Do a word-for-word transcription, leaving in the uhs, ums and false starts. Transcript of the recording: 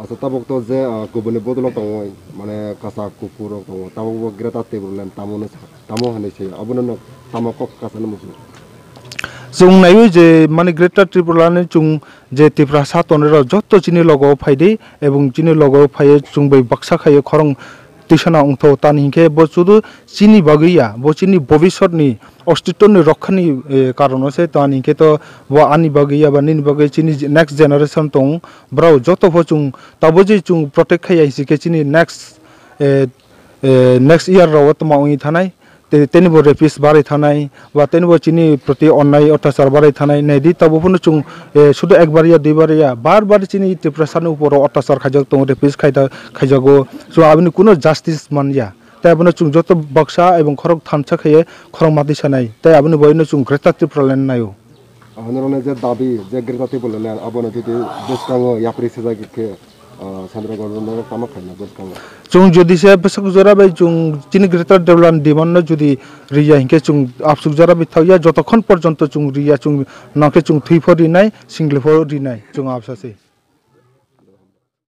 Asa tabuk to je, ah, kubuni bodolo tongwi, mane kasa kukur rok tongo, tabuk bo Greater Tipraland tamo no sa, tamo hinwi se, abono no tamo kok kasa no muchung. Chwng naiwi je mane Greater Tipraland ni chwng je Tiprasa tonwi rok joto chini logo phai di, ebong chini logo phaiwi chwng bai baksa khaiwi khorang twisana wngtho, tani hinkhe bo sudu chini bagwi ya, bo chini bobisotni ostitoni rokhani, eh, karono se, tani hinkhe to bo ani bagwi ya ba nini bagwi chini je next generation tong, borok joto pho chwng tabuk je chwng protect khaiya hinkhe chini next, eh, eh, next year rok tongma wngwi thanai, te-, tenibo rapist barai thanai, ba tenibo chini proti onnai otyachar barai thanai, naidi tabuk phano chwng, eh, sudu ekbar ya, duibar ya, bar bar chini Tiprasani uporo otyachar khaijak tongo, rapist khaida-, khaijago. So, aboni kuno justice man ya. Tai abono chwng joto baksa ebong khorok thansa khaiye khorok matwi sanai. Tai aboni boino chwng Greater Tipraland naio. Aboni rokni je dabi, je Greater Tipraland, abono jodi bwskango yapri sijak khe, ah, Chandra Gordon no tamo khaina bwskango. Chwng jodi se bwswk jora bai chwng chini Greater Tipraland demand no jodi riya hinkhe chwng absuk jora bai thokya, jotokhon porjonto chwng riya, chwng nangkhe chwng thwi pho rinai, singli pho rinai, chwng absa se.